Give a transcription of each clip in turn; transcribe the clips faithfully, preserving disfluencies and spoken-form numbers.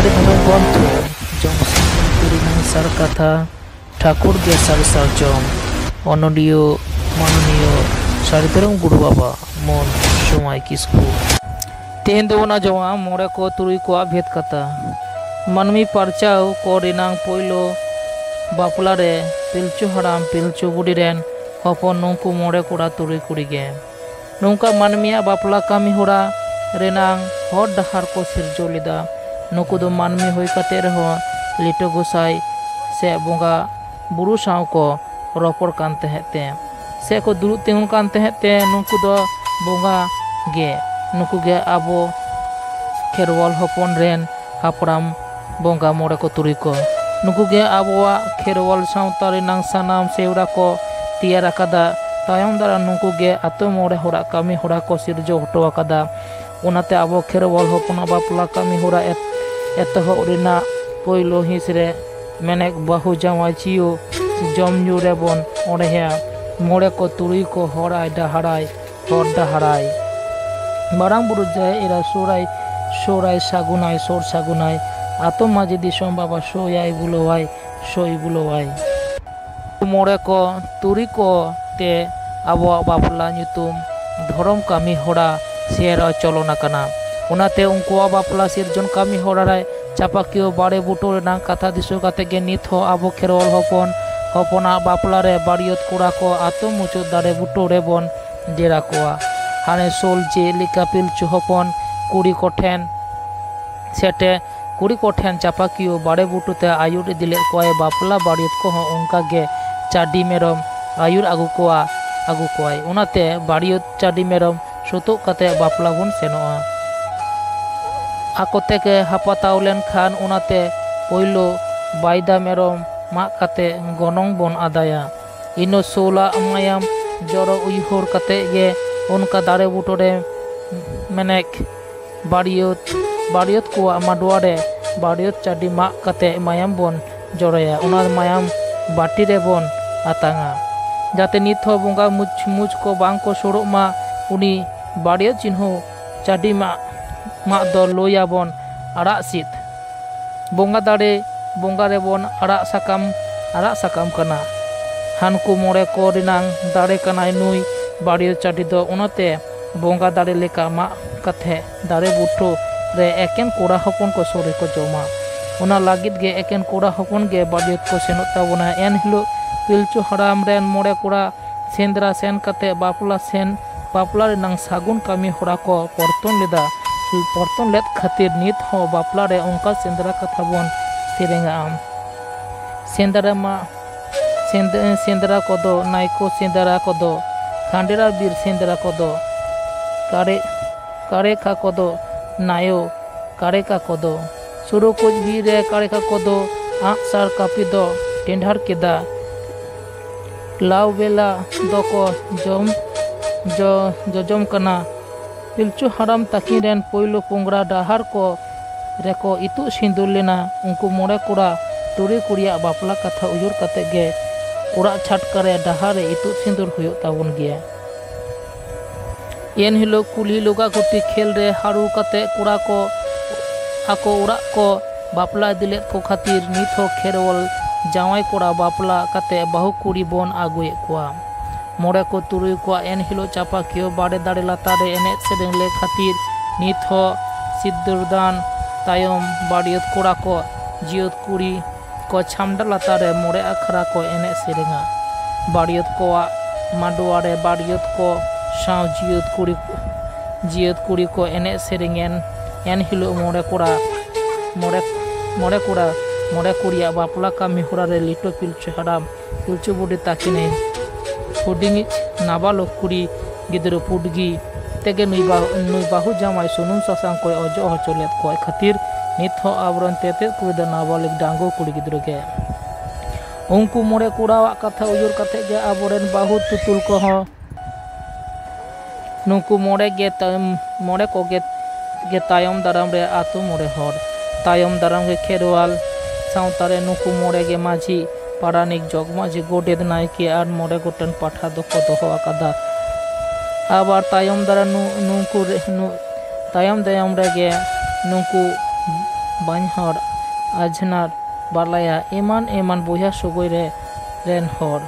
ᱫᱷᱚᱨᱚᱢ ᱜᱨᱚᱱᱛᱷᱚ ᱡᱚᱢᱥᱤᱢ ᱵᱤᱱᱛᱤ ᱨᱮᱱᱟᱝ ᱥᱟᱨ ᱠᱟᱛᱷᱟ, ᱴᱷᱟᱹᱠᱩᱨ ᱜᱮ ᱥᱟᱹᱨᱤ ᱥᱟᱨᱡᱚᱢ, ᱚᱱᱚᱞᱤᱭᱟᱹ ᱢᱟᱱᱚᱱᱤᱭᱟᱹ ᱥᱟᱹᱨᱤ ᱫᱷᱚᱨᱚᱢ ᱜᱩᱨᱩ ᱵᱟᱵᱟ ᱢᱚᱱ ᱥᱚᱢᱟᱭ ᱠᱤᱥᱠᱩ᱾ ᱛᱮᱦᱮᱧ ᱫᱚᱵᱚᱱ ᱟᱸᱡᱚᱢᱟ ᱢᱚᱬᱮ ᱠᱚ ᱛᱩᱨᱩᱭ ᱠᱚᱣᱟᱜ ᱵᱷᱮᱫ ᱠᱟᱛᱷᱟ᱾ ᱢᱟᱹᱱᱢᱤ ᱯᱟᱨᱪᱟᱣ ᱠᱚ ᱨᱮᱱᱟᱝ ᱯᱳᱭᱞᱳ ᱵᱟᱯᱞᱟ ᱨᱮ ᱯᱤᱞᱪᱩ ᱦᱟᱲᱟᱢ ᱯᱤᱞᱪᱩ ᱵᱩᱰᱷᱤ ᱨᱮᱱ ᱦᱚᱯᱚᱱ ᱱᱩᱝᱠᱩ ᱢᱚᱬᱮ ᱠᱚᱲᱟ ᱛᱩᱨᱩᱭ ᱠᱩᱲᱤ ᱜᱮ᱾ ᱱᱚᱝᱠᱟ ᱢᱟᱹᱱᱢᱤᱭᱟᱜ ᱵᱟᱯᱞᱟ ᱠᱟᱹᱢᱤ ᱦᱚᱨᱟ ᱨᱮᱱᱟᱝ ᱦᱚᱨ ᱰᱟᱦᱟᱨ ᱠᱚ ᱥᱤᱨᱡᱟᱹᱣ ᱞᱮᱫᱟ᱾ ᱱᱩᱠᱩ ᱫᱚ ᱢᱟᱹᱱᱢᱤ ᱦᱩᱭ ᱠᱟᱛᱮ ᱨᱮᱦᱚᱸ ᱞᱤᱴᱟᱹ ᱜᱚᱸᱥᱟᱭ ᱥᱮ ᱵᱚᱸᱜᱟ ᱵᱩᱨᱩ ᱥᱟᱶ ᱠᱚ ᱨᱚᱯᱚᱲ ᱠᱟᱱ ᱛᱟᱦᱮᱸᱫ ᱛᱮ, ᱥᱮ ᱠᱚ ᱫᱩᱲᱩᱵ ᱛᱤᱸᱜᱩᱱ ᱠᱟᱱ ᱛᱟᱦᱮᱸᱫ ᱛᱮ, ᱱᱩᱠᱩ ᱫᱚ ᱵᱚᱸᱜᱟ ᱜᱮ, ᱱᱩᱠᱩ ᱜᱮ ᱟᱵᱚ ᱠᱷᱮᱨᱣᱟᱞ ᱦᱚᱯᱚᱱ ᱨᱮᱱ ᱦᱟᱯᱲᱟᱢ ᱵᱚᱸᱜᱟ ᱢᱚᱬᱮ ᱠᱚ ᱛᱩᱨᱩᱭ ᱠᱚ᱾ ᱱᱩᱠᱩ ᱜᱮ ᱟᱵᱚᱣᱟᱜ ᱠᱷᱮᱨᱣᱟᱞ ᱥᱟᱶᱛᱟ ᱨᱮᱱᱟᱝ ᱥᱟᱱᱟᱢ ᱥᱮᱣᱨᱟ ᱠᱚ ᱛᱮᱭᱟᱨ ᱟᱠᱟᱫᱟ᱾ ᱛᱟᱭᱚᱢ ᱫᱟᱨᱟᱢ ᱱᱩᱠᱩ ᱜᱮ ᱟᱛᱳ ᱢᱚᱬᱮ ᱦᱚᱲᱟᱜ ᱠᱟᱹᱢᱤ ᱦᱚᱨᱟ ᱠᱚ ᱥᱤᱨᱡᱟᱹᱣ ᱦᱚᱴᱚ ᱟᱠᱟᱫᱟ᱾ ᱚᱱᱟᱛᱮ ᱟᱵᱚ ᱠᱷᱮᱨᱣᱟᱞ ᱦᱚᱯᱚᱱᱟᱜ ᱵᱟᱯᱞᱟ ᱠᱟᱹᱢᱤ ᱦᱚᱨᱟ ᱮᱛ-, ᱮᱛᱚᱦᱚᱵ ᱨᱮᱱᱟᱜ ᱯᱳᱭᱞᱳ ᱦᱤᱸᱥ ᱨᱮ ᱢᱮᱱᱮᱠ ᱵᱟᱹᱦᱩ ᱡᱟᱶᱟᱭ ᱪᱤᱭᱳ ᱡᱚᱢ ᱧᱩ ᱨᱮᱵᱚᱱ ᱚᱬᱦᱮᱭᱟ᱾ ᱢᱚᱬᱮ ᱠᱚ ᱛᱩᱨᱩᱭ ᱠᱚ ᱦᱚᱲᱟᱭ ᱰᱟᱦᱟᱨᱟᱭ ᱦᱚᱨ ᱰᱟᱦᱟᱨᱟᱭ᱾ ᱢᱟᱨᱟᱝ ᱵᱩᱨᱩ ᱡᱟᱦᱮᱨ ᱮᱨᱟ ᱥᱚᱨᱟᱭ, ᱥᱚᱨᱟᱭ ᱥᱟᱹᱜᱩᱱᱟᱭ, ᱥᱚᱨ ᱥᱟᱹᱜᱩᱱᱟᱭ᱾ ᱟᱛᱳ ᱢᱟᱹᱡᱷᱤ ᱫᱤᱥᱚᱢ ᱵᱟᱵᱟ ᱥᱚᱭᱟᱭ ᱵᱩᱞᱟᱹᱣᱟᱭ, ᱥᱚᱭ ᱵᱩᱞᱟᱹᱣᱟᱭ᱾ ᱢᱚᱬᱮ ᱠᱚ, ᱛᱩᱨᱩᱭ ᱠᱚ ᱛᱮ ᱟᱵᱚᱣᱟᱜ ᱵᱟᱯᱞᱟ ᱧᱩᱛᱩᱢ ᱫᱷᱚᱨᱚᱢ ᱠᱟᱹᱢᱤ ᱦᱚᱨᱟ ᱥᱮᱨᱣᱟ ᱪᱚᱞᱚᱱ ᱟᱠᱟᱱᱟ᱾ ᱚᱱᱟᱛᱮ ᱩᱱᱠᱩᱣᱟᱜ ᱵᱟᱯᱞᱟ ᱥᱤᱨᱡᱚᱱ ᱠᱟᱹᱢᱤ ᱦᱚᱨᱟ ᱨᱮ ᱪᱟᱯᱟᱠᱤᱭᱟᱹ ᱵᱟᱲᱮ ᱵᱩᱴᱟᱹ ᱨᱮᱱᱟᱜ ᱠᱟᱛᱷᱟ ᱫᱤᱥᱟᱹ ᱠᱟᱛᱮ ᱜᱮ ᱱᱤᱛ ᱦᱚᱸ ᱟᱵᱚ ᱠᱷᱮᱨᱣᱟᱞ ᱦᱚᱯᱚᱱ, ᱦᱚᱯᱚᱱᱟᱜ ᱵᱟᱯᱞᱟ ᱨᱮ ᱵᱟᱹᱨᱭᱟᱹᱛ ᱠᱚᱲᱟ ᱠᱚ ᱟᱛᱳ ᱢᱩᱪᱟᱹᱫ ᱫᱟᱨᱮ ᱵᱩᱴᱟᱹ ᱨᱮᱵᱚᱱ ᱰᱮᱨᱟ ᱠᱚᱣᱟ᱾ ᱦᱟᱱᱮ ᱥᱳᱞ ᱪᱮᱫ ᱞᱮᱠᱟ ᱯᱤᱞᱪᱩ ᱦᱚᱯᱚᱱ ᱠᱩᱲᱤ ᱠᱚᱴᱷᱮᱱ ᱥᱮᱴᱮ, ᱠᱩᱲᱤ ᱠᱚᱴᱷᱮᱱ ᱪᱟᱯᱟᱠᱤᱭᱟᱹ ᱵᱟᱲᱮ ᱵᱩᱴᱟᱹ ᱛᱮ ᱟᱹᱭᱩᱨ ᱤᱫᱤ ᱞᱮᱫ ᱠᱚᱣᱟᱭ, ᱵᱟᱯᱞᱟ ᱵᱟᱹᱨᱭᱟᱹᱛ ᱠᱚᱦᱚᱸ ᱚᱱᱠᱟ ᱜᱮ ᱪᱟᱹᱰᱤ ᱢᱮᱨᱚᱢ ᱟᱹᱭᱩᱨ ᱟᱹᱜᱩ ᱠᱚᱣᱟ, ᱟᱹᱜᱩ ᱠᱚᱣᱟᱭ᱾ ᱚᱱᱟᱛᱮ ᱵᱟᱹᱨᱭᱟᱹᱛ ᱪᱟᱹᱰᱤ ᱢᱮᱨᱚᱢ ᱥᱩᱛᱩᱜ ᱠᱟᱛᱮ ᱵᱟᱯᱞᱟ ᱵᱚᱱ ᱥᱮᱱᱚᱜᱼᱟ᱾ ᱟᱠᱚ ᱛᱮᱜᱮ ᱦᱟᱯᱟᱛᱟᱣ ᱞᱮᱱᱠᱷᱟᱱ ᱚᱱᱟᱛᱮ ᱯᱳᱭᱞᱳ ᱵᱟᱭᱫᱟ ᱢᱮᱨᱚᱢ ᱢᱟᱜ ᱠᱟᱛᱮ ᱜᱚᱱᱚᱝ ᱵᱚᱱ ᱟᱫᱟᱭᱟ᱾ ᱤᱱᱟᱹ ᱥᱳᱞᱟᱜ ᱢᱟᱭᱟᱢ ᱡᱚᱨᱚ ᱩᱭᱦᱟᱹᱨ ᱠᱟᱛᱮ ᱜᱮ ᱚᱱᱠᱟ ᱫᱟᱨᱮ ᱵᱩᱴᱟᱹ ᱨᱮ ᱢᱮᱱᱮᱠ ᱵᱟᱹᱨᱭᱟᱹᱛ, ᱵᱟᱹᱨᱭᱟᱹᱛ ᱠᱚᱣᱟᱜ ᱢᱟᱰᱣᱟ ᱨᱮ ᱵᱟᱹᱨᱭᱟᱹᱛ ᱪᱟᱹᱰᱤ ᱢᱟᱜ ᱠᱟᱛᱮ ᱢᱟᱭᱟᱢ ᱵᱚᱱ ᱡᱚᱨᱚᱭᱟ᱾ ᱚᱱᱟ ᱢᱟᱭᱟᱢ ᱵᱟᱹᱴᱤ ᱨᱮᱵᱚᱱ ᱟᱛᱟᱝᱟ᱾ ᱡᱟᱛᱮ ᱱᱤᱛ ᱦᱚᱸ ᱵᱚᱸᱜᱟ ᱢᱩᱪ, ᱢᱩᱪ ᱠᱚ ᱵᱟᱝ ᱠᱚ ᱥᱩᱨᱩᱜ ᱢᱟ, ᱩᱱᱤ ᱵᱟᱹᱨᱭᱟᱹᱛ ᱪᱤᱱᱦᱟᱹ ᱪᱟᱹᱰᱤ ᱢᱟᱜ, ᱢᱟᱜ ᱫᱚ ᱞᱟᱹᱭᱟᱵᱚᱱ ᱟᱲᱟᱜ ᱥᱤᱫ᱾ ᱵᱚᱸᱜᱟ ᱫᱟᱲᱮ, ᱵᱚᱸᱜᱟ ᱨᱮᱵᱚᱱ ᱟᱲᱟᱜ ᱥᱟᱠᱟᱢ, ᱟᱲᱟᱜ ᱥᱟᱠᱟᱢ ᱠᱟᱱᱟ᱾ ᱦᱟᱱᱠᱩ ᱢᱚᱬᱮ ᱠᱚ ᱨᱮᱱᱟᱝ ᱫᱟᱲᱮ ᱠᱟᱱᱟᱭ ᱱᱩᱭ ᱵᱟᱹᱲᱭᱟᱹᱛ ᱪᱟᱹᱰᱤ ᱫᱚ᱾ ᱚᱱᱟᱛᱮ ᱵᱚᱸᱜᱟ ᱫᱟᱲᱮ ᱞᱮᱠᱟ ᱢᱟᱜ ᱠᱟᱛᱮ ᱫᱟᱨᱮ ᱵᱩᱴᱟᱹ ᱨᱮ ᱮᱠᱮᱱ ᱠᱚᱲᱟ ᱦᱚᱯᱚᱱ ᱠᱚ ᱥᱚᱲᱮ ᱠᱚ ᱡᱚᱢᱟ᱾ ᱚᱱᱟ ᱞᱟᱹᱜᱤᱫ ᱜᱮ ᱮᱠᱮᱱ ᱠᱚᱲᱟ ᱦᱚᱯᱚᱱ ᱜᱮ ᱵᱟᱹᱲᱭᱟᱹᱛ ᱠᱚ ᱥᱮᱱᱚᱜ ᱛᱟᱵᱚᱱᱟ᱾ ᱮᱱ ᱦᱤᱞᱳᱜ ᱯᱤᱞᱪᱩ ᱦᱟᱲᱟᱢ ᱨᱮᱱ ᱢᱚᱬᱮ ᱠᱚᱲᱟ ᱥᱮᱸᱫᱽᱨᱟ ᱥᱮᱱ ᱠᱟᱛᱮ ᱵᱟᱯᱞᱟ ᱥᱮᱱ, ᱵᱟᱯᱞᱟ ᱨᱮᱱᱟᱝ ᱥᱟᱹᱜᱩᱱ ᱠᱟᱹᱢᱤ ᱦᱚᱨᱟ ᱠᱚ ᱯᱚᱨᱛᱚᱱ ᱞᱮᱫᱟ᱾ ᱯᱚᱨᱛᱚᱱ ᱞᱮᱫ ᱠᱷᱟᱹᱛᱤᱨ ᱱᱤᱛ ᱦᱚᱸ ᱵᱟᱯᱞᱟ ᱨᱮ ᱚᱱᱠᱟ ᱥᱮᱸᱫᱽᱨᱟ ᱠᱟᱛᱷᱟ ᱵᱚᱱ ᱥᱮᱨᱮᱧᱟ᱾ ᱥᱮᱸᱫᱽᱨᱟ ᱢᱟ ᱥᱮᱸᱫᱽ-, ᱥᱮᱸᱫᱽᱨᱟ ᱠᱚᱫᱚ, ᱱᱟᱭᱠᱚ ᱥᱮᱸᱫᱽᱨᱟ ᱠᱚᱫᱚ, ᱠᱷᱟᱸᱰᱮᱨᱟ ᱵᱤᱨ ᱥᱮᱸᱫᱽᱨᱟ ᱠᱚᱫᱚ, ᱠᱟᱲᱮ-, ᱠᱟᱲᱮᱠᱟ ᱠᱚᱫᱚ, ᱱᱟᱭᱚ ᱠᱟᱲᱮᱠᱟ ᱠᱚᱫᱚ, ᱥᱩᱨᱩ ᱠᱩᱪ ᱵᱤᱨ ᱨᱮ ᱠᱟᱲᱮᱠᱟ ᱠᱚᱫᱚ ᱟᱸᱜ ᱥᱟᱨ ᱠᱟᱹᱯᱤ ᱫᱚ ᱴᱮᱸᱰᱟᱨ ᱠᱮᱫᱟ᱾ ᱞᱟᱣ ᱵᱮᱞᱟ ᱫᱚᱠᱚ ᱡᱚᱢ, ᱡᱚ-, ᱡᱚᱡᱚᱢ ᱠᱟᱱᱟ᱾ ᱯᱤᱞᱪᱩ ᱦᱟᱲᱟᱢ ᱛᱟᱹᱠᱤᱱ ᱨᱮᱱ ᱯᱳᱭᱞᱳ ᱯᱚᱝᱜᱽᱨᱟ ᱰᱟᱦᱟᱨ ᱠᱚ ᱨᱮᱠᱚ ᱤᱛᱩᱫ ᱥᱤᱸᱫᱩᱨ ᱞᱮᱱᱟ᱾ ᱩᱱᱠᱩ ᱢᱚᱬᱮ ᱠᱚᱲᱟ ᱛᱩᱨᱩᱭ ᱠᱩᱲᱤᱭᱟᱜ ᱵᱟᱯᱞᱟ ᱠᱟᱛᱷᱟ ᱩᱭᱦᱟᱹᱨ ᱠᱟᱛᱮ ᱜᱮ ᱚᱲᱟᱜ ᱪᱷᱟᱴᱠᱟ ᱨᱮ ᱰᱟᱦᱟᱨ ᱨᱮ ᱤᱛᱩᱫ ᱥᱤᱸᱫᱩᱨ ᱦᱩᱭᱩᱜ ᱛᱟᱵᱚᱱ ᱜᱮᱭᱟ᱾ ᱮᱱ ᱦᱤᱞᱳᱜ ᱠᱩᱞᱦᱤ ᱞᱚᱜᱟ ᱜᱩᱴᱤ ᱠᱷᱮᱞ ᱨᱮ ᱦᱟᱹᱨᱩ ᱠᱟᱛᱮ ᱠᱚᱲᱟ ᱠᱚ ᱟᱠᱚ ᱚᱲᱟᱜ ᱠᱚ ᱵᱟᱯᱞᱟ ᱤᱫᱤ ᱞᱮᱫ ᱠᱚ ᱠᱷᱟᱹᱛᱤᱨ ᱱᱤᱛ ᱦᱚᱸ ᱠᱷᱮᱨᱣᱟᱞ ᱡᱟᱶᱟᱭ ᱠᱚᱲᱟ ᱵᱟᱯᱞᱟ ᱠᱟᱛᱮ ᱵᱟᱹᱦᱩ ᱠᱩᱲᱤ ᱵᱚᱱ ᱟᱹᱜᱩᱭᱮᱫ ᱠᱚᱣᱟ᱾ ᱢᱚᱬᱮ ᱠᱚ ᱛᱩᱨᱩᱭ ᱠᱚᱣᱟᱜ ᱮᱱ ᱦᱤᱞᱳᱜ ᱪᱟᱯᱟᱠᱤᱭᱟᱹ ᱵᱟᱲᱮ ᱫᱟᱲᱮ ᱞᱟᱛᱟᱨ ᱨᱮ ᱮᱱᱮᱡ ᱥᱮᱨᱮᱧ ᱞᱮ ᱠᱷᱟᱹᱛᱤᱨ ᱱᱤᱛ ᱦᱚᱸ ᱥᱤᱫᱽᱫᱟᱹᱨ ᱫᱟᱱ ᱛᱟᱭᱚᱢ ᱵᱟᱹᱲᱭᱟᱹᱛ ᱠᱚᱲᱟ ᱠᱚ ᱡᱤᱭᱟᱹᱛ ᱠᱩᱲᱤ ᱠᱚ ᱪᱷᱟᱢᱰᱟ ᱞᱟᱛᱟᱨ ᱨᱮ ᱢᱚᱬᱮ ᱟᱠᱷᱲᱟ ᱠᱚ ᱮᱱᱮᱡ ᱥᱮᱨᱮᱧᱟ᱾ ᱵᱟᱹᱲᱭᱟᱹᱛ ᱠᱚᱣᱟᱜ ᱢᱟᱰᱣᱟ ᱨᱮ ᱵᱟᱹᱲᱭᱟᱹᱛ ᱠᱚ ᱥᱟᱶ ᱡᱤᱭᱟᱹᱛ ᱠᱩᱲᱤ, ᱡᱤᱭᱟᱹᱛ ᱠᱩᱲᱤ ᱠᱚ ᱮᱱᱮᱡ ᱥᱮᱨᱮᱧᱮᱱ᱾ ᱮᱱ ᱦᱤᱞᱳᱜ ᱢᱚᱬᱮ ᱠᱚᱲᱟ, ᱢᱚᱬᱮ, ᱢᱚᱬᱮ ᱠᱚᱲᱟ, ᱢᱚᱬᱮ ᱠᱩᱲᱤᱭᱟᱜ ᱵᱟᱯᱞᱟ ᱠᱟᱹᱢᱤ ᱦᱚᱨᱟ ᱨᱮ ᱞᱤᱴᱟᱹ ᱯᱤᱞᱪᱩ ᱦᱟᱲᱟᱢ ᱯᱤᱞᱪᱩ ᱵᱩᱰᱷᱤ ᱛᱟᱹᱠᱤᱱᱮ ᱦᱩᱰᱤᱧᱤᱡ ᱱᱟᱵᱟᱞᱚᱠ ᱠᱩᱲᱤ ᱜᱤᱫᱽᱨᱟᱹ ᱯᱩᱰᱜᱤ ᱛᱮᱜᱮ ᱱᱩᱭ ᱵᱟᱦᱩ, ᱱᱩᱭ ᱵᱟᱹᱦᱩ ᱡᱟᱶᱟᱭ ᱥᱩᱱᱩᱢ ᱥᱟᱥᱟᱝ ᱠᱚᱭ ᱚᱡᱚᱜ ᱦᱚᱪᱚ ᱞᱮᱫ ᱠᱚᱣᱟ ᱠᱷᱟᱹᱛᱤᱨ ᱱᱤᱛ ᱦᱚᱸ ᱟᱵᱚᱨᱮᱱ ᱛᱮᱛᱮᱫ ᱠᱩᱲᱤ ᱫᱚ ᱱᱟᱵᱟᱞᱤᱠ ᱰᱟᱺᱜᱩᱣᱟᱹ ᱠᱩᱲᱤ ᱜᱤᱫᱽᱨᱟᱹ ᱜᱮ᱾ ᱩᱱᱠᱩ ᱢᱚᱬᱮ ᱠᱚᱲᱟᱣᱟᱜ ᱠᱟᱛᱷᱟ ᱩᱭᱦᱟᱹᱨ ᱠᱟᱛᱮ ᱜᱮ ᱟᱵᱚᱨᱮᱱ ᱵᱟᱹᱦᱩ ᱛᱩᱛᱩᱞ ᱠᱚᱦᱚᱸ ᱱᱩᱠᱩ ᱢᱚᱬᱮ ᱜᱮ ᱛᱟᱭᱚᱢ, ᱢᱚᱬᱮ ᱠᱚᱜᱮ ᱜᱮ ᱛᱟᱭᱚᱢ ᱫᱟᱨᱟᱢ ᱨᱮ ᱟᱹᱛᱩ ᱢᱚᱬᱮ ᱦᱚᱲ, ᱛᱟᱭᱚᱢ ᱫᱟᱨᱟᱢ ᱜᱮ ᱠᱷᱮᱨᱣᱟᱞ ᱥᱟᱶᱛᱟ ᱨᱮ ᱱᱩᱠᱩ ᱢᱚᱬᱮ ᱜᱮ ᱢᱟᱹᱡᱷᱤ, ᱯᱟᱨᱟᱱᱤᱠ, ᱡᱚᱜᱽ ᱢᱟᱹᱡᱷᱤ, ᱜᱚᱰᱮᱛ, ᱱᱟᱭᱠᱮ ᱟᱨ ᱢᱚᱬᱮ ᱜᱚᱴᱮᱱ ᱯᱟᱴᱷᱟ ᱫᱚᱠᱚ ᱫᱚᱦᱚ ᱟᱠᱟᱫᱟ᱾ ᱟᱵᱟᱨ ᱛᱟᱭᱚᱢ ᱫᱟᱨᱟᱢ ᱱᱩ-, ᱱᱩᱠᱩ ᱨᱮ-, ᱱᱩ-, ᱛᱟᱭᱚᱢ ᱫᱟᱭᱚᱢ ᱨᱮᱜᱮ ᱱᱩᱠᱩ ᱵᱟᱧᱦᱚᱲ ᱟᱡᱷᱱᱟᱨ, ᱵᱟᱞᱟᱭᱟ, ᱮᱢᱟᱱ ᱮᱢᱟᱱ ᱵᱚᱭᱦᱟ ᱥᱚᱜᱚᱭ ᱨᱮ ᱨᱮᱱ ᱦᱚᱲ᱾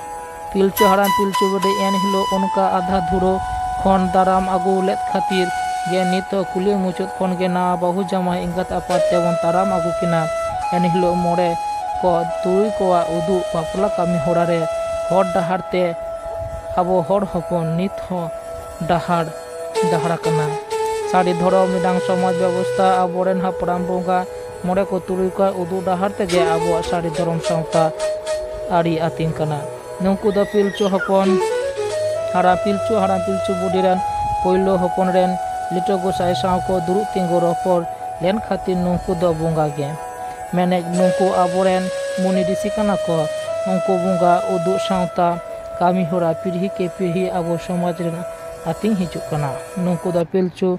ᱯᱤᱞᱪᱩ ᱦᱟᱲᱟᱢ ᱯᱤᱞᱪᱩ ᱵᱩᱰᱷᱤ ᱮᱱ ᱦᱤᱞᱳᱜ ᱚᱱᱠᱟ ᱟᱫᱷᱟ ᱫᱷᱩᱨᱟᱹ ᱠᱷᱚᱱ ᱫᱟᱨᱟᱢ ᱟᱹᱜᱩ ᱞᱮᱫ ᱠᱷᱟᱹᱛᱤᱨ ᱜᱮ ᱱᱤᱛ ᱦᱚᱸ ᱠᱩᱞᱦᱤ ᱢᱩᱪᱟᱹᱫ ᱠᱷᱚᱱ ᱜᱮ ᱱᱟᱣᱟ ᱵᱟᱹᱦᱩ ᱡᱟᱶᱟᱭ ᱮᱸᱜᱟᱛ ᱟᱯᱟᱛ ᱛᱮᱵᱚᱱ ᱛᱟᱨᱟᱢ ᱟᱹᱜᱩ ᱠᱤᱱᱟ᱾ ᱮᱱ ᱦᱤᱞᱳᱜ ᱢᱚᱬᱮ ᱠᱚ ᱛᱩᱨᱩᱭ ᱠᱚᱣᱟᱜ ᱩᱫᱩᱜ ᱵᱟᱯᱞᱟ ᱠᱟᱹᱢᱤ ᱦᱚᱨᱟ ᱨᱮ ᱦᱚᱨ ᱰᱟᱦᱟᱨ ᱛᱮ ᱟᱵᱚ ᱦᱚᱲ ᱦᱚᱯᱚᱱ ᱱᱤᱛ ᱦᱚᱸ ᱰᱟᱦᱟᱨ ᱰᱟᱦᱟᱨ ᱟᱠᱟᱱᱟ᱾ ᱥᱟᱹᱨᱤ ᱫᱷᱚᱨᱚᱢ ᱨᱮᱱᱟᱜ ᱥᱚᱢᱟᱡᱽ ᱵᱮᱵᱚᱥᱛᱷᱟ ᱟᱵᱚᱨᱮᱱ ᱦᱟᱯᱲᱟᱢ ᱵᱚᱸᱜᱟ ᱢᱚᱬᱮ ᱠᱚ ᱛᱩᱨᱩᱭ ᱠᱚᱣᱟᱜ ᱩᱫᱩᱜ ᱰᱟᱦᱟᱨ ᱛᱮᱜᱮ ᱟᱵᱚᱣᱟᱜ ᱥᱟᱹᱨᱤ ᱫᱷᱚᱨᱚᱢ ᱥᱟᱶᱛᱟ ᱟᱹᱨᱤ ᱟᱹᱛᱤᱧ ᱠᱟᱱᱟ᱾ ᱱᱩᱠᱩ ᱫᱚ ᱯᱤᱞᱪᱩ ᱦᱚᱯᱚᱱ ᱦᱟᱲᱟᱢ ᱯᱤᱞᱪᱩ ᱦᱟᱲᱟᱢ ᱯᱤᱞᱪᱩ ᱵᱩᱰᱷᱤ ᱨᱮᱱ ᱯᱳᱭᱞᱳ ᱦᱚᱯᱚᱱ ᱨᱮᱱ ᱞᱤᱴᱟᱹ ᱜᱚᱸᱥᱟᱭ ᱥᱟᱶ ᱠᱚ ᱫᱩᱲᱩᱵ ᱛᱤᱸᱜᱩ ᱨᱚᱯᱚᱲ ᱞᱮᱱ ᱠᱷᱟᱹᱛᱤᱨ ᱱᱩᱠᱩ ᱫᱚ ᱵᱚᱸᱜᱟ ᱜᱮ᱾ ᱢᱮᱱᱮᱫ ᱱᱩᱠᱩ ᱟᱵᱚᱨᱮᱱ ᱢᱩᱱᱤ ᱨᱤᱥᱤ ᱠᱟᱱᱟ ᱠᱚ᱾ ᱩᱱᱠᱩ ᱵᱚᱸᱜᱟ ᱩᱫᱩᱜ ᱥᱟᱶᱛᱟ ᱠᱟᱹᱢᱤ ᱦᱚᱨᱟ ᱯᱤᱲᱦᱤ ᱠᱮ ᱯᱤᱲᱦᱤ ᱟᱵᱚ ᱥᱚᱢᱟᱡᱽ ᱨᱮᱱᱟᱜ ᱟᱹᱛᱤᱧ ᱦᱤᱡᱩᱜ ᱠᱟᱱᱟ᱾ ᱱᱩᱠᱩ ᱫᱚ ᱯᱤᱞᱪᱩ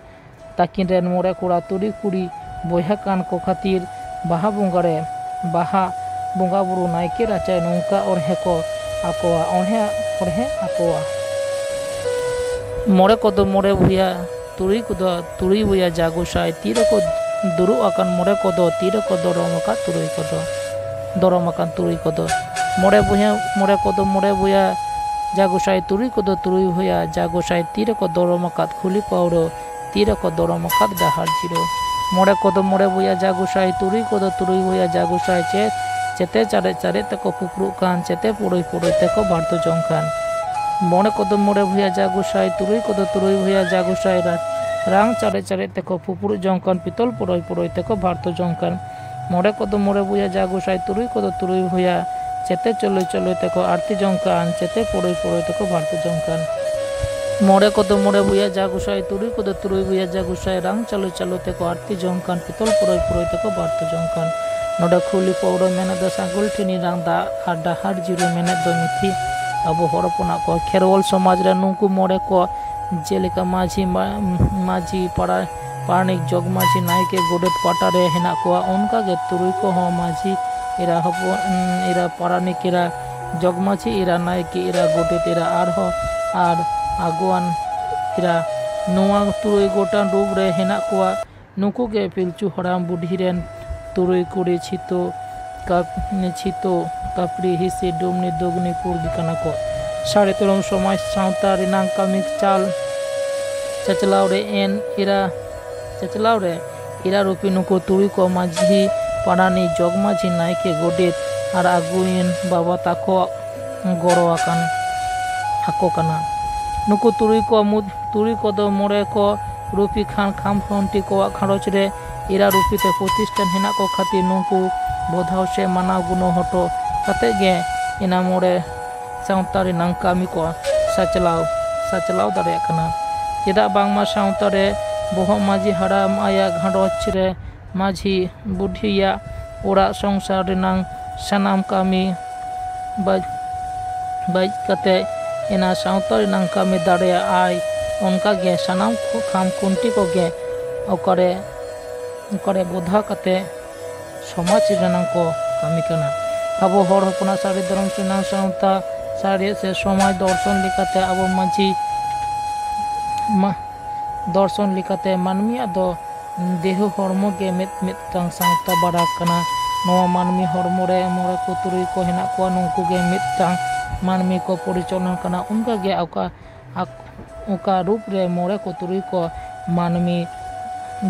ᱛᱟᱹᱠᱤᱱ ᱨᱮᱱ ᱢᱚᱬᱮ ᱠᱚᱲᱟ ᱛᱩᱨᱩᱭ ᱠᱩᱲᱤ ᱵᱚᱭᱦᱟ ᱠᱟᱱ ᱠᱚ ᱠᱷᱟᱹᱛᱤᱨ ᱵᱟᱦᱟ ᱵᱚᱸᱜᱟ ᱨᱮ ᱵᱟᱦᱟ ᱵᱚᱸᱜᱟ ᱵᱩᱨᱩ ᱱᱟᱭᱠᱮ ᱨᱟᱪᱟᱭ ᱱᱚᱝᱠᱟ ᱚᱬᱦᱮ ᱠᱚ ᱟᱠᱚᱣᱟ, ᱚᱬᱦᱮ ᱚᱬᱦᱮ ᱟᱠᱚᱣᱟ᱾ ᱢᱚᱬᱮ ᱠᱚᱫᱚ ᱢᱚᱬᱮ ᱵᱚᱭᱦᱟ, ᱛᱩᱨᱩᱭ ᱠᱚᱫᱚ ᱛᱩᱨᱩᱭ ᱵᱚᱭᱦᱟ ᱡᱟ ᱜᱚᱸᱥᱟᱭ, ᱛᱤ ᱨᱮᱠᱚ ᱫᱩᱲᱩᱵ ᱟᱠᱟᱱ ᱢᱚᱬᱮ ᱠᱚᱫᱚ, ᱛᱤ ᱨᱮᱠᱚ ᱫᱚᱨᱚᱢ ᱟᱠᱟᱫ ᱛᱩᱨᱩᱭ ᱠᱚᱫᱚ, ᱫᱚᱨᱚᱢ ᱟᱠᱟᱱ ᱛᱩᱨᱩᱭ ᱠᱚᱫᱚ᱾ ᱢᱚᱬᱮ ᱵᱚᱭᱦᱟ, ᱢᱚᱬᱮ ᱠᱚᱫᱚ ᱢᱚᱬᱮ ᱵᱚᱭᱦᱟ ᱡᱟ ᱜᱚᱸᱥᱟᱭ, ᱛᱩᱨᱩᱭ ᱠᱚᱫᱚ ᱛᱩᱨᱩᱭ ᱵᱚᱭᱦᱟ ᱡᱟ ᱜᱚᱸᱥᱟᱭ, ᱛᱤ ᱨᱮᱠᱚ ᱫᱚᱨᱚᱢ ᱟᱠᱟᱫ ᱠᱷᱩᱞᱤ ᱯᱟᱹᱣᱲᱟᱹ, ᱛᱤ ᱨᱮᱠᱚ ᱫᱚᱨᱚᱢ ᱟᱠᱟᱫ ᱰᱟᱦᱟᱨ ᱡᱤᱨᱟᱹ᱾ ᱢᱚᱬᱮ ᱠᱚᱫᱚ ᱢᱚᱬᱮ ᱵᱚᱭᱦᱟ ᱡᱟ ᱜᱚᱸᱥᱟᱭ, ᱛᱩᱨᱩᱭ ᱠᱚᱫᱚ ᱛᱩᱨᱩᱭ ᱵᱚᱭᱦᱟ ᱡᱟ ᱜᱚᱸᱥᱟᱭ, ᱪᱮ-, ᱪᱮᱛᱮ ᱪᱟᱨᱮᱡ ᱪᱟᱨᱮᱡ ᱛᱮᱠᱚ ᱯᱩᱯᱲᱩᱜ ᱠᱟᱱ, ᱪᱮᱛᱮ ᱯᱩᱲᱩᱭ ᱯᱩᱲᱩᱭ ᱛᱮᱠᱚ ᱵᱟᱹᱲᱛᱚ ᱡᱚᱝ ᱠᱟᱱ᱾ ᱢᱚᱬᱮ ᱠᱚᱫᱚ ᱢᱚᱬᱮ ᱵᱚᱭᱦᱟ ᱡᱟ ᱜᱚᱸᱥᱟᱭ, ᱛᱩᱨᱩᱭ ᱠᱚᱫᱚ ᱛᱩᱨᱩᱭ ᱵᱚᱭᱦᱟ ᱡᱟ ᱜᱚᱸᱥᱟᱭ, ᱨᱟ-, ᱨᱟᱝ ᱪᱟᱨᱮᱡ ᱪᱟᱨᱮᱡ ᱛᱮᱠᱚ ᱯᱩᱯᱲᱩᱜ ᱡᱚᱝ ᱠᱟᱱ, ᱯᱤᱛᱚᱞ ᱯᱩᱲᱩᱭ ᱯᱩᱲᱩᱭ ᱛᱮᱠᱚ ᱵᱟᱹᱲᱛᱚ ᱡᱚᱝ ᱠᱟᱱ᱾ ᱢᱚᱬᱮ ᱠᱚᱫᱚ ᱢᱚᱬᱮ ᱵᱚᱭᱦᱟ ᱡᱟ ᱜᱚᱸᱥᱟᱭ, ᱛᱩᱨᱩᱭ ᱠᱚᱫᱚ ᱛᱩᱨᱩᱭ ᱵᱚᱭᱦᱟ, ᱪᱮᱛᱮ ᱪᱟᱹᱞᱩᱭ ᱪᱟᱹᱞᱩᱭ ᱛᱮᱠᱚ ᱟᱨᱛᱤ ᱡᱚᱝ ᱠᱟᱱ, ᱪᱮᱛᱮ ᱯᱩᱲᱩᱭ ᱯᱩᱲᱩᱭ ᱛᱮᱠᱚ ᱵᱟᱹᱲᱛᱚ ᱡᱚᱝ ᱠᱟᱱ᱾ ᱢᱚᱬᱮ ᱠᱚᱫᱚ ᱢᱚᱬᱮ ᱵᱚᱭᱦᱟ ᱡᱟ ᱜᱚᱸᱥᱟᱭ, ᱛᱩᱨᱩᱭ ᱠᱚᱫᱚ ᱛᱩᱨᱩᱭ ᱵᱚᱭᱦᱟ ᱡᱟ ᱜᱚᱸᱥᱟᱭ, ᱨᱟᱝ ᱪᱟᱹᱞᱩ ᱪᱟᱹᱞᱩ ᱛᱮᱠᱚ ᱟᱨᱛᱤ ᱡᱚᱝ ᱠᱟᱱ, ᱯᱤᱛᱚᱞ ᱯᱩᱨᱟᱹᱭ ᱯᱩᱨᱟᱹᱭ ᱛᱮᱠᱚ ᱵᱟᱹᱲᱛᱤ ᱡᱚᱝ ᱠᱟᱱ᱾ ᱱᱚᱰᱮ ᱠᱷᱩᱞᱤ ᱯᱟᱹᱣᱲᱟᱹ ᱢᱮᱱᱮᱫ ᱫᱚ ᱥᱟᱹᱜᱩᱞ ᱴᱷᱤᱱᱤ ᱨᱟᱝ ᱫᱟᱜ ᱟᱨ ᱰᱟᱦᱟᱨ ᱡᱤᱨᱟᱹ ᱢᱮᱱᱮᱫ ᱫᱚ ᱢᱤᱛᱷᱤ᱾ ᱟᱵᱚ ᱦᱚᱲ ᱦᱚᱯᱚᱱᱟᱜ ᱠᱚ ᱠᱷᱮᱨᱣᱟᱞ ᱥᱚᱢᱟᱡᱽ ᱨᱮ ᱱᱩᱠᱩ ᱢᱚᱬᱮ ᱠᱚ ᱡᱮᱞᱮᱠᱟ ᱢᱟᱹᱡᱷᱤ, ᱢᱟ-, ᱢᱟᱹᱡᱷᱤ, ᱯᱟᱲᱟ-, ᱯᱟᱨᱟᱱᱤᱠ, ᱡᱚᱜᱽ ᱢᱟᱹᱡᱷᱤ, ᱱᱟᱭᱠᱮ, ᱜᱚᱰᱮᱛ ᱯᱟᱦᱴᱟ ᱨᱮ ᱦᱮᱱᱟᱜ ᱠᱚᱣᱟ, ᱚᱱᱠᱟ ᱜᱮ ᱛᱩᱨᱩᱭ ᱠᱚᱦᱚᱸ ᱢᱟᱹᱡᱷᱤ ᱮᱨᱟ, ᱦᱚᱯᱚᱱ ᱮᱨᱟ, ᱯᱟᱨᱟᱱᱤᱠ ᱮᱨᱟ, ᱡᱚᱜᱽ ᱢᱟᱹᱡᱷᱤ ᱮᱨᱟ, ᱱᱟᱭᱠᱮ ᱮᱨᱟ, ᱜᱚᱰᱮᱛ ᱮᱨᱟ, ᱟᱨᱦᱚᱸ ᱟᱨ ᱟᱹᱜᱩᱣᱟᱱ ᱮᱨᱟ, ᱱᱚᱣᱟ ᱛᱩᱨᱩᱭ ᱜᱚᱴᱟᱝ ᱨᱩᱯ ᱨᱮ ᱦᱮᱱᱟᱜ ᱠᱚᱣᱟ᱾ ᱱᱩᱠᱩ ᱜᱮ ᱯᱤᱞᱪᱩ ᱦᱟᱲᱟᱢ ᱵᱩᱰᱷᱤ ᱨᱮᱱ ᱛᱩᱨᱩᱭ ᱠᱩᱲᱤ ᱪᱷᱤᱛᱩ, ᱠᱟᱯ-, ᱪᱷᱤᱛᱩ, ᱠᱟᱯᱲᱤ, ᱦᱤᱥᱤ, ᱰᱩᱢᱱᱤ, ᱫᱩᱜᱽᱱᱤ, ᱯᱩᱨᱜᱤ ᱠᱟᱱᱟ ᱠᱚ᱾ ᱥᱟᱹᱨᱤ ᱛᱮᱲᱚᱢ ᱥᱚᱢᱟᱡᱽ ᱥᱟᱶᱛᱟ ᱨᱮᱱᱟᱜ ᱠᱟᱹᱢᱤ ᱪᱟᱞ ᱪᱟᱪᱞᱟᱣ ᱨᱮ ᱮᱱ ᱮᱨᱟ, ᱪᱟᱪᱞᱟᱣ ᱨᱮ ᱮᱨᱟ ᱨᱩᱯᱤ ᱱᱩᱠᱩ ᱛᱩᱨᱩᱭ ᱠᱚ ᱢᱟᱹᱡᱷᱤ, ᱯᱟᱨᱟᱱᱤᱠ, ᱡᱚᱜᱽ ᱢᱟᱹᱡᱷᱤ, ᱱᱟᱭᱠᱮ, ᱜᱚᱰᱮᱛ ᱟᱨ ᱟᱹᱜᱩᱭᱤᱱ ᱵᱟᱵᱟ ᱛᱟᱠᱚ ᱜᱚᱲᱚ ᱟᱠᱟᱱ ᱟᱠᱚ ᱠᱟᱱᱟ᱾ ᱱᱩᱠᱩ ᱛᱩᱨᱩᱭ ᱠᱚ ᱢᱩᱫᱽ, ᱛᱩᱨᱩᱭ ᱠᱚᱫᱚ ᱢᱚᱬᱮ ᱠᱚ ᱨᱩᱯᱤ ᱠᱷᱟᱱ ᱠᱷᱟᱢ ᱠᱷᱩᱱᱴᱤ ᱠᱚᱣᱟᱜ ᱜᱷᱟᱨᱚᱸᱡᱽ ᱨᱮ ᱮᱨᱟ ᱨᱩᱯᱤ ᱛᱮ ᱯᱨᱚᱛᱤᱥᱴᱷᱟᱱ ᱦᱮᱱᱟᱜ ᱠᱚ ᱠᱷᱟᱹᱛᱤᱨ ᱱᱩᱠᱩ ᱵᱚᱫᱷᱟᱣ ᱥᱮ ᱢᱟᱱᱟᱣ ᱜᱩᱱᱟᱹᱣ ᱦᱚᱴᱚ ᱠᱟᱛᱮ ᱜᱮ ᱮᱱᱟ ᱢᱚᱬᱮ ᱥᱟᱶᱛᱟ ᱨᱮᱱᱟᱜ ᱠᱟᱹᱢᱤ ᱠᱚ ᱥᱟᱪᱞᱟᱣ, ᱥᱟᱪᱞᱟᱣ ᱫᱟᱲᱮᱭᱟᱜ ᱠᱟᱱᱟ᱾ ᱪᱮᱫᱟᱜ ᱵᱟᱝᱢᱟ ᱥᱟᱶᱛᱟ ᱨᱮ ᱵᱚᱦᱚᱜ ᱢᱟᱹᱡᱷᱤ ᱦᱟᱲᱟᱢ ᱟᱭᱟᱜ ᱜᱷᱟᱨᱚᱸᱡᱽ ᱨᱮ ᱢᱟᱹᱡᱷᱤ ᱵᱩᱰᱷᱤᱭᱟᱜ ᱚᱲᱟᱜ ᱥᱚᱝᱥᱟᱨ ᱨᱮᱱᱟᱜ ᱥᱟᱱᱟᱢ ᱠᱟᱹᱢᱤ ᱵᱟᱡ-, ᱵᱟᱡ ᱠᱟᱛᱮ ᱮᱱᱟ ᱥᱟᱶᱛᱟ ᱨᱮᱱᱟᱜ ᱠᱟᱹᱢᱤ ᱫᱟᱲᱮᱭᱟᱜᱼᱟᱭ᱾ ᱚᱱᱠᱟᱜᱮ ᱥᱟᱱᱟᱢ ᱠᱷᱟᱢ ᱠᱷᱩᱱᱴᱤ ᱠᱚᱜᱮ ᱚᱠᱟᱨᱮ, ᱚᱠᱟᱨᱮ ᱵᱚᱫᱷᱟ ᱠᱟᱛᱮ ᱥᱚᱢᱟᱡᱽ ᱨᱮᱱᱟᱜ ᱠᱚ ᱠᱟᱹᱢᱤ ᱠᱟᱱᱟ᱾ ᱟᱵᱚ ᱦᱚᱲ ᱦᱚᱯᱚᱱᱟᱜ ᱥᱟᱹᱨᱤ ᱫᱷᱚᱨᱚᱢ ᱨᱮᱱᱟᱜ ᱥᱟᱶᱛᱟ, ᱥᱟᱹᱨᱤ ᱥᱮ ᱥᱚᱢᱟᱡᱽ ᱫᱚᱨᱥᱚᱱ ᱞᱮᱠᱟᱛᱮ ᱟᱵᱚ ᱢᱟᱹᱡᱷᱤ ᱢᱟ-, ᱫᱚᱨᱥᱚᱱ ᱞᱮᱠᱟᱛᱮ ᱢᱟᱹᱱᱢᱤᱭᱟᱜ ᱫᱚ ᱫᱮᱦᱚ ᱦᱚᱲᱢᱚ ᱜᱮ ᱢᱤᱫ ᱢᱤᱫᱴᱟᱝ ᱥᱟᱶᱛᱟ ᱵᱟᱲᱟ ᱠᱟᱱᱟ᱾ ᱱᱚᱣᱟ ᱢᱟᱹᱱᱢᱤ ᱦᱚᱲᱢᱚ ᱨᱮ ᱢᱚᱬᱮ ᱠᱚ ᱛᱩᱨᱩᱭ ᱠᱚ ᱦᱮᱱᱟᱜ ᱠᱚᱣᱟ, ᱱᱩᱠᱩ ᱜᱮ ᱢᱤᱫᱴᱟᱝ ᱢᱟᱹᱱᱢᱤ ᱠᱚ ᱯᱚᱨᱤᱪᱟᱞᱚᱱᱟ ᱠᱟᱱᱟ᱾ ᱚᱱᱠᱟᱜᱮ ᱚᱠᱟ, ᱟᱠ-, ᱚᱠᱟ ᱨᱩᱯ ᱨᱮ ᱢᱚᱬᱮ ᱠᱚ ᱛᱩᱨᱩᱭ ᱠᱚ ᱢᱟᱹᱱᱢᱤ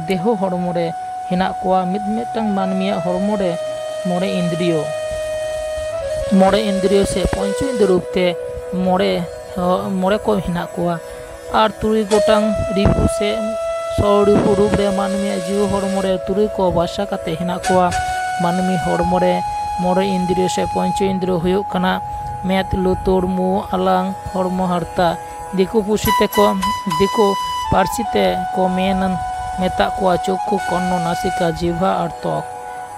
ᱫᱮᱦᱚ ᱦᱚᱲᱢᱚ ᱨᱮ ᱦᱮᱱᱟᱜ ᱠᱚᱣᱟ, ᱢᱤᱫ ᱢᱤᱫᱴᱟᱝ ᱢᱟᱹᱱᱢᱤᱭᱟᱜ ᱦᱚᱲᱢᱚ ᱨᱮ ᱢᱚᱬᱮ ᱤᱱᱫᱨᱤᱭᱚ, ᱢᱚᱬᱮ ᱤᱱᱫᱨᱤᱭᱚ ᱥᱮ ᱯᱚᱧᱪᱚ ᱤᱱᱫᱨᱤᱭᱚ ᱨᱩᱯ ᱛᱮ ᱢᱚᱬᱮ, ᱢᱚᱬᱮ ᱠᱚ ᱦᱮᱱᱟᱜ ᱠᱚᱣᱟ᱾ ᱟᱨ ᱛᱩᱨᱩᱭ ᱜᱚᱴᱟᱝ ᱨᱤᱯᱩ ᱥᱮ ᱥᱚᱨᱤᱯᱩ ᱨᱩᱯ ᱨᱮ ᱢᱟᱹᱱᱢᱤᱭᱟᱜ ᱡᱤᱣᱤ ᱦᱚᱲᱢᱚ ᱨᱮ ᱛᱩᱨᱩᱭ ᱠᱚ ᱵᱟᱥᱟ ᱠᱟᱛᱮ ᱦᱮᱱᱟᱜ ᱠᱚᱣᱟ᱾ ᱢᱟᱹᱱᱢᱤ ᱦᱚᱲᱢᱚ ᱨᱮ ᱢᱚᱬᱮ ᱤᱱᱫᱨᱤᱭᱚ ᱥᱮ ᱯᱚᱧᱪᱚ ᱤᱱᱫᱨᱤᱭᱚ ᱦᱩᱭᱩᱜ ᱠᱟᱱᱟ ᱢᱮᱫ, ᱞᱩᱛᱩᱨ, ᱢᱩ, ᱟᱞᱟᱝ, ᱦᱚᱲᱢᱚ, ᱦᱟᱨᱛᱟ᱾ ᱫᱤᱠᱩ ᱯᱩᱥᱤ ᱛᱮᱠᱚ, ᱫᱤᱠᱩ ᱯᱟᱹᱨᱥᱤ ᱛᱮ ᱠᱚ ᱢᱮᱱ, ᱢᱮᱛᱟᱜ ᱠᱚᱣᱟ ᱪᱚᱠᱠᱷᱩ, ᱠᱚᱨᱱᱚ, ᱱᱟᱥᱤᱠᱟ, ᱡᱤᱵᱷᱟ ᱟᱨ ᱛᱚᱠ᱾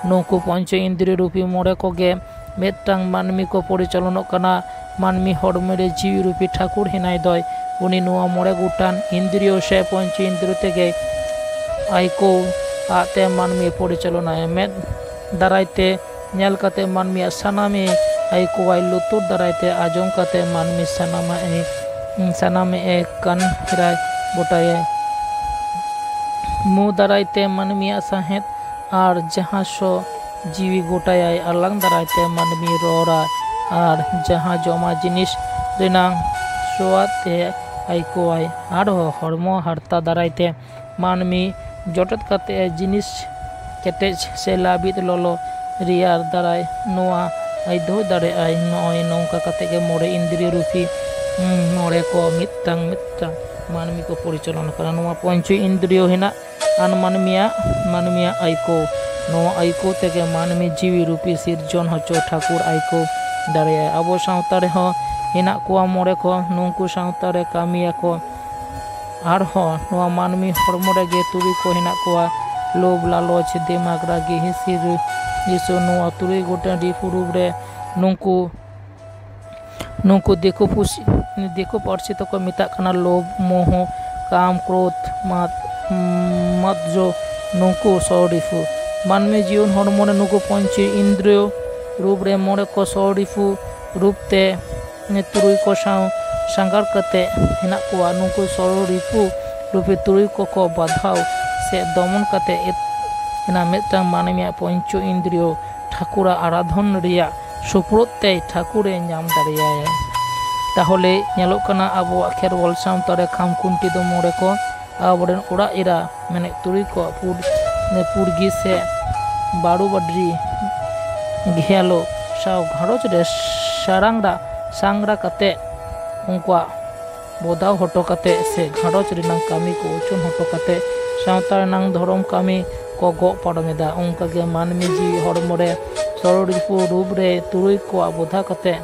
ᱱᱩᱠᱩ ᱯᱚᱧᱪᱚ ᱤᱱᱫᱨᱤᱭᱚ ᱨᱩᱯᱤ ᱢᱚᱬᱮ ᱠᱚᱜᱮ ᱢᱤᱫᱴᱟᱝ ᱢᱟᱹᱱᱢᱤ ᱠᱚ ᱯᱚᱨᱤᱪᱟᱞᱚᱱᱚᱜ ᱠᱟᱱᱟ᱾ ᱢᱟᱹᱱᱢᱤ ᱦᱚᱲᱢᱚ ᱨᱮ ᱡᱤᱣᱤ ᱨᱩᱯᱤ ᱴᱷᱟᱹᱠᱩᱨ ᱦᱮᱱᱟᱭ ᱫᱚᱭ, ᱩᱱᱤ ᱱᱚᱣᱟ ᱢᱚᱬᱮ ᱜᱚᱴᱟᱝ ᱤᱱᱫᱨᱤᱭᱚ ᱥᱮ ᱯᱚᱧᱪᱚ ᱤᱱᱫᱨᱤᱭᱚ ᱛᱮᱜᱮ ᱟᱹᱭᱠᱟᱹᱣ ᱟᱜ ᱛᱮ ᱢᱟᱹᱱᱢᱤ ᱯᱚᱨᱤᱪᱟᱞᱚᱱᱟᱭᱟ᱾ ᱢᱮᱫ ᱫᱟᱨᱟᱭ ᱛᱮ ᱧᱮᱞ ᱠᱟᱛᱮ ᱢᱟᱹᱱᱢᱤᱭᱟᱜ ᱥᱟᱱᱟᱢᱮ ᱟᱹᱭᱠᱟᱹᱣᱟᱭ, ᱞᱩᱛᱩᱨ ᱫᱟᱨᱟᱭ ᱛᱮ ᱟᱸᱡᱚᱢ ᱠᱟᱛᱮ ᱢᱟᱹᱱᱢᱤ ᱥᱟᱱᱟᱢᱟᱜ ᱮ, ᱥᱟᱱᱟᱢᱮ ᱮ ᱠᱟᱱ ᱠᱷᱮᱨᱟᱭ ᱜᱚᱴᱟᱭᱟᱭ᱾ ᱢᱩ ᱫᱟᱨᱟᱭ ᱛᱮ ᱢᱟᱹᱱᱢᱤᱭᱟᱜ ᱥᱟᱦᱮᱫ ᱟᱨ ᱡᱟᱦᱟᱸ ᱥᱚ ᱡᱤᱣᱤ ᱜᱚᱴᱟᱭᱟᱭ ᱟᱞᱟᱝ ᱫᱟᱨᱟᱭ ᱛᱮ ᱢᱟᱹᱱᱢᱤ ᱨᱚᱲᱟ, ᱟᱨ ᱡᱟᱦᱟᱸ ᱡᱚᱢᱟᱜ ᱡᱤᱱᱤᱥ ᱨᱮᱱᱟᱝ ᱥᱚᱣᱟᱫ ᱛᱮ ᱟᱹᱭᱠᱟᱹᱣᱟᱭ, ᱟᱨᱦᱚᱸ ᱦᱚᱲᱢᱚ ᱦᱟᱨᱛᱟ ᱫᱟᱨᱟᱭ ᱛᱮ ᱢᱟᱹᱱᱢᱤ ᱡᱚᱴᱮᱫ ᱠᱟᱛᱮ ᱡᱤᱱᱤᱥ ᱠᱮᱴᱮᱡ ᱥᱮ ᱞᱟᱹᱵᱤᱫ ᱞᱚᱞᱚ ᱨᱮᱭᱟᱲ ᱫᱟᱨᱟᱭ ᱱᱚᱣᱟ ᱟᱹᱭᱫᱟᱹᱣ ᱫᱟᱲᱮᱭᱟᱜᱼᱟᱭ᱾ ᱱᱚᱜᱼᱚᱭ ᱱᱚᱝᱠᱟ ᱠᱟᱛᱮ ᱜᱮ ᱢᱚᱬᱮ ᱤᱱᱫᱨᱤᱭᱚ ᱨᱩᱯᱤ, ᱩᱸ, ᱢᱚᱬᱮ ᱠᱚ ᱢᱤᱫᱴᱟᱝ ᱢᱤᱫᱴᱟᱝ ᱢᱟᱹᱱᱢᱤ ᱠᱚ ᱯᱚᱨᱤᱪᱟᱞᱚᱱᱟ ᱠᱟᱱᱟ᱾ ᱱᱚᱣᱟ ᱯᱚᱧᱪᱚ ᱤᱱᱫᱨᱤᱭᱚ ᱦᱮᱱᱟᱜ ᱟᱱ ᱢᱟᱹᱱᱢᱤᱭᱟᱜ, ᱢᱟᱹᱱᱢᱤᱭᱟᱜ ᱟᱹᱭᱠᱟᱹᱣ᱾ ᱱᱚᱣᱟ ᱟᱹᱭᱠᱟᱹᱣ ᱛᱮᱜᱮ ᱢᱟᱹᱱᱢᱤ ᱡᱤᱣᱤ ᱨᱩᱯᱤ ᱥᱤᱨᱡᱚᱱ ᱦᱚᱪᱚ ᱴᱷᱟᱹᱠᱩᱨ ᱟᱹᱭᱠᱟᱹᱣ ᱫᱟᱲᱮᱭᱟᱜᱼᱟᱭ᱾ ᱟᱵᱚ ᱥᱟᱶᱛᱟ ᱨᱮᱦᱚᱸ ᱦᱮᱱᱟᱜ ᱠᱚᱣᱟ ᱢᱚᱬᱮ ᱠᱚ, ᱱᱩᱝᱠᱩ ᱥᱟᱶᱛᱟ ᱨᱮ ᱠᱟᱹᱢᱤᱭᱟᱠᱚ᱾ ᱟᱨᱦᱚᱸ ᱱᱚᱣᱟ ᱢᱟᱹᱱᱢᱤ ᱦᱚᱲᱢᱚ ᱨᱮᱜᱮ ᱛᱩᱨᱩᱭ ᱠᱚ ᱦᱮᱱᱟᱜ ᱠᱚᱣᱟ, ᱞᱳᱵᱷ, ᱞᱟᱞᱚᱪ, ᱫᱮᱢᱟᱜᱽ, ᱨᱟᱹᱜᱤ, ᱦᱤᱥᱤ, ᱨᱤᱥᱟᱹ᱾ ᱱᱚᱣᱟ ᱛᱩᱨᱩᱭ ᱜᱚᱴᱟᱝ ᱨᱤᱯᱩ ᱨᱩᱯ ᱨᱮ ᱱᱩᱝᱠᱩ, ᱱᱩᱝᱠᱩ ᱫᱤᱠᱩ ᱯᱩᱥᱤ, ᱫᱤᱠᱩ ᱯᱟᱹᱨᱥᱤ ᱛᱮᱠᱚ ᱢᱮᱛᱟᱜ ᱠᱟᱱᱟ ᱞᱳᱵᱷ, ᱢᱳᱦᱚ, ᱠᱟᱢ, ᱠᱨᱳᱫᱷ, ᱢᱟᱫ-, ᱢᱟᱫᱡᱚ, ᱱᱩᱝᱠᱩ ᱥᱚᱨᱤᱯᱩ᱾ ᱢᱟᱹᱱᱢᱤ ᱡᱤᱭᱚᱱ ᱦᱚᱲᱢᱚ ᱨᱮ ᱱᱩᱠᱩ ᱯᱚᱧᱪᱚ ᱤᱱᱫᱨᱤᱭᱚ ᱨᱩᱯ ᱨᱮ ᱢᱚᱬᱮ ᱠᱚ ᱥᱚᱨᱤᱯᱩ ᱨᱩᱯ ᱛᱮ ᱛᱩᱨᱩᱭ ᱠᱚ ᱥᱟᱶ ᱥᱟᱸᱜᱟᱲ ᱠᱟᱛᱮ ᱦᱮᱱᱟᱜ ᱠᱚᱣᱟ᱾ ᱱᱩᱠᱩ ᱥᱚᱨᱤᱯᱩ ᱨᱩᱯᱤ ᱛᱩᱨᱩᱭ ᱠᱚᱠᱚ ᱵᱟᱫᱷᱟᱣ ᱥᱮ ᱫᱚᱢᱚᱱ ᱠᱟᱛᱮ ᱮᱛ-, ᱮᱱᱟ ᱢᱤᱫᱴᱟᱝ ᱢᱟᱹᱱᱢᱤᱭᱟᱜ ᱯᱚᱧᱪᱚ ᱤᱱᱫᱨᱤᱭᱚ ᱴᱷᱟᱹᱠᱩᱨᱟᱜ ᱟᱨᱟᱫᱷᱚᱱ ᱨᱮᱭᱟᱜ ᱥᱩᱯᱩᱨᱩᱫ ᱛᱮᱭ ᱴᱷᱟᱹᱠᱩᱨᱮ ᱧᱟᱢ ᱫᱟᱲᱮᱭᱟᱭᱟ᱾ ᱛᱟᱦᱚᱞᱮ ᱧᱮᱞᱚᱜ ᱠᱟᱱᱟ ᱟᱵᱚᱣᱟᱜ ᱠᱷᱮᱨᱣᱟᱞ ᱥᱟᱶᱛᱟ ᱨᱮ ᱠᱷᱟᱢ ᱠᱷᱩᱱᱴᱤ ᱫᱚ ᱢᱚᱬᱮ ᱠᱚ, ᱟᱵᱚᱨᱮᱱ ᱚᱲᱟᱜ ᱮᱨᱟ ᱢᱮᱱᱮᱫ ᱛᱩᱨᱩᱭ ᱠᱚ ᱯᱩᱨ-, ᱯᱩᱨᱜᱤ ᱥᱮ ᱵᱟᱲᱩ ᱵᱟᱰᱨᱤ ᱜᱷᱮᱭᱟᱞᱳ ᱥᱟᱶ ᱜᱷᱟᱨᱚᱸᱡᱽ ᱨᱮ ᱥᱟᱨᱟᱝᱨᱟ ᱥᱟᱝᱨᱟ ᱠᱟᱛᱮ ᱩᱱᱠᱩᱣᱟᱜ ᱵᱚᱫᱟᱣ ᱦᱚᱴᱚ ᱠᱟᱛᱮ ᱥᱮ ᱜᱷᱟᱨᱚᱸᱡᱽ ᱨᱮᱱᱟᱜ ᱠᱟᱹᱢᱤ ᱠᱚ ᱩᱪᱷᱟᱹᱱ ᱦᱚᱴᱚ ᱠᱟᱛᱮ ᱥᱟᱶᱛᱟ ᱨᱮᱱᱟᱜ ᱫᱷᱚᱨᱚᱢ ᱠᱟᱹᱢᱤ ᱠᱚ ᱜᱚᱜ ᱯᱟᱨᱚᱢ ᱮᱫᱟ᱾ ᱚᱱᱠᱟᱜᱮ ᱢᱟᱹᱱᱢᱤ ᱡᱤᱣᱤ ᱦᱚᱲᱢᱚ ᱨᱮ ᱥᱚᱨᱚᱞ ᱨᱤᱯᱩ ᱨᱩᱯ ᱨᱮ ᱛᱩᱨᱩᱭ ᱠᱚᱣᱟᱜ ᱵᱚᱫᱷᱟ ᱠᱟᱛᱮ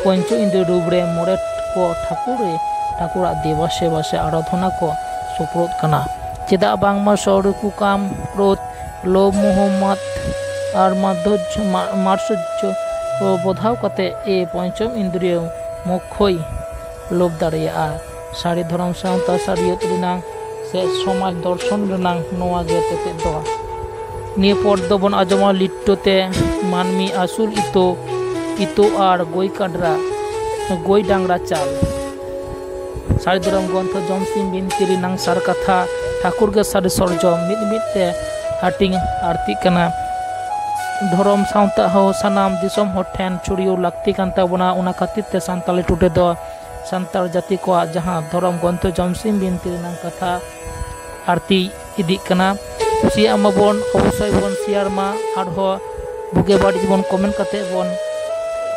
ᱯᱚᱧᱪᱚ ᱤᱱᱫᱨᱤᱭᱚ ᱨᱩᱯ ᱨᱮ ᱢᱚᱬᱮ ᱠᱚ ᱴᱷᱟᱹᱠᱩᱨ ᱨᱮ ᱴᱷᱟᱹᱠᱩᱨᱟᱜ ᱫᱮᱵᱟ ᱥᱮᱵᱟ ᱥᱮ ᱟᱨᱟᱫᱷᱚᱱᱟ ᱠᱚ ᱥᱩᱯᱨᱩᱫ ᱠᱟᱱᱟ᱾ ᱪᱮᱫᱟᱜ ᱵᱟᱝᱢᱟ ᱥᱚᱨᱤᱯᱩ ᱠᱟᱢ, ᱠᱨᱳᱫᱷ, ᱞᱳᱵᱷ, ᱢᱳᱦᱚ, ᱢᱟᱫ ᱟᱨ ᱢᱟᱫᱷᱩᱨᱡᱚ, ᱢᱟ-, ᱢᱟᱨᱥᱚᱡᱽᱡᱚ ᱠᱚ ᱵᱚᱫᱷᱟᱣ ᱠᱟᱛᱮ ᱮ ᱯᱚᱧᱪᱚᱢ ᱤᱱᱫᱨᱤᱭᱚ ᱢᱳᱠᱠᱷᱚᱭ ᱞᱳᱵᱷ ᱫᱟᱲᱮᱭᱟᱜᱼᱟ᱾ ᱥᱟᱹᱨᱤ ᱫᱷᱚᱨᱚᱢ ᱥᱟᱶᱛᱟ ᱥᱟᱹᱨᱤᱭᱟᱹᱛ ᱨᱮᱱᱟᱝ ᱥᱮ ᱥᱚᱢᱟᱡᱽ ᱫᱚᱨᱥᱚᱱ ᱨᱮᱱᱟᱝ ᱱᱚᱣᱟ ᱜᱮ ᱛᱮᱛᱮᱫ ᱫᱚ᱾ ᱱᱤᱭᱟᱹ ᱯᱚᱨ ᱫᱚᱵᱚᱱ ᱟᱸᱡᱚᱢᱟ ᱞᱤᱴᱴᱚ ᱛᱮ ᱢᱟᱹᱱᱢᱤ ᱟᱹᱥᱩᱞ ᱤᱛᱟᱹ, ᱤᱛᱟᱹ ᱟᱨ ᱜᱟᱹᱭ ᱠᱟᱰᱨᱟ, ᱜᱟᱹᱭ ᱰᱟᱝᱨᱟ ᱪᱟᱞ᱾ ᱥᱟᱹᱨᱤ ᱫᱷᱚᱨᱚᱢ ᱜᱨᱚᱱᱛᱷᱚ ᱡᱚᱢᱥᱤᱢ ᱵᱤᱱᱛᱤ ᱨᱮᱱᱟᱝ ᱥᱟᱨ ᱠᱟᱛᱷᱟ, ᱴᱷᱟᱹᱠᱩᱨ ᱜᱮ ᱥᱟᱹᱨᱤ ᱥᱚᱨᱡᱚᱢ, ᱢᱤᱫ ᱢᱤᱫ ᱛᱮ ᱦᱟᱹᱴᱤᱧ ᱟᱹᱨᱛᱤᱜ ᱠᱟᱱᱟ᱾ ᱫᱷᱚᱨᱚᱢ ᱥᱟᱶᱛᱟ ᱦᱚᱸ ᱥᱟᱱᱟᱢ ᱫᱤᱥᱚᱢ ᱦᱚᱲ ᱴᱷᱮᱱ ᱪᱷᱩᱲᱭᱟᱹᱣ ᱞᱟᱹᱠᱛᱤ ᱠᱟᱱ ᱛᱟᱵᱚᱱᱟ᱾ ᱚᱱᱟ ᱠᱷᱟᱹᱛᱤᱨ ᱛᱮ ᱥᱟᱱᱛᱟᱲᱤ ᱴᱩᱰᱮ ᱫᱚ ᱥᱟᱱᱛᱟᱲ ᱡᱟᱹᱛᱤ ᱠᱚᱣᱟᱜ ᱡᱟᱦᱟᱸ ᱫᱷᱚᱨᱚᱢ ᱜᱨᱚᱱᱛᱷᱚ ᱡᱚᱢᱥᱤᱢ ᱵᱤᱱᱛᱤ ᱨᱮᱱᱟᱜ ᱠᱟᱛᱷᱟ ᱟᱹᱨᱛᱤ ᱤᱫᱤᱜ ᱠᱟᱱᱟ᱾ ᱠᱩᱥᱤᱭᱟᱜ ᱢᱟᱵᱚᱱ, ᱚᱵᱚᱥᱥᱳᱭ ᱵᱚᱱ ᱥᱮᱭᱟᱨ ᱢᱟ, ᱟᱨᱦᱚᱸ ᱵᱩᱜᱤ ᱵᱟᱹᱲᱤᱡ ᱵᱚᱱ ᱠᱚᱢᱮᱱᱴ ᱠᱟᱛᱮ ᱵᱚᱱ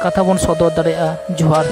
ᱠᱟᱛᱷᱟ ᱵᱚᱱ ᱥᱚᱫᱚᱨ ᱫᱟᱲᱮᱭᱟᱜᱼᱟ᱾ ᱡᱚᱦᱟᱨ᱾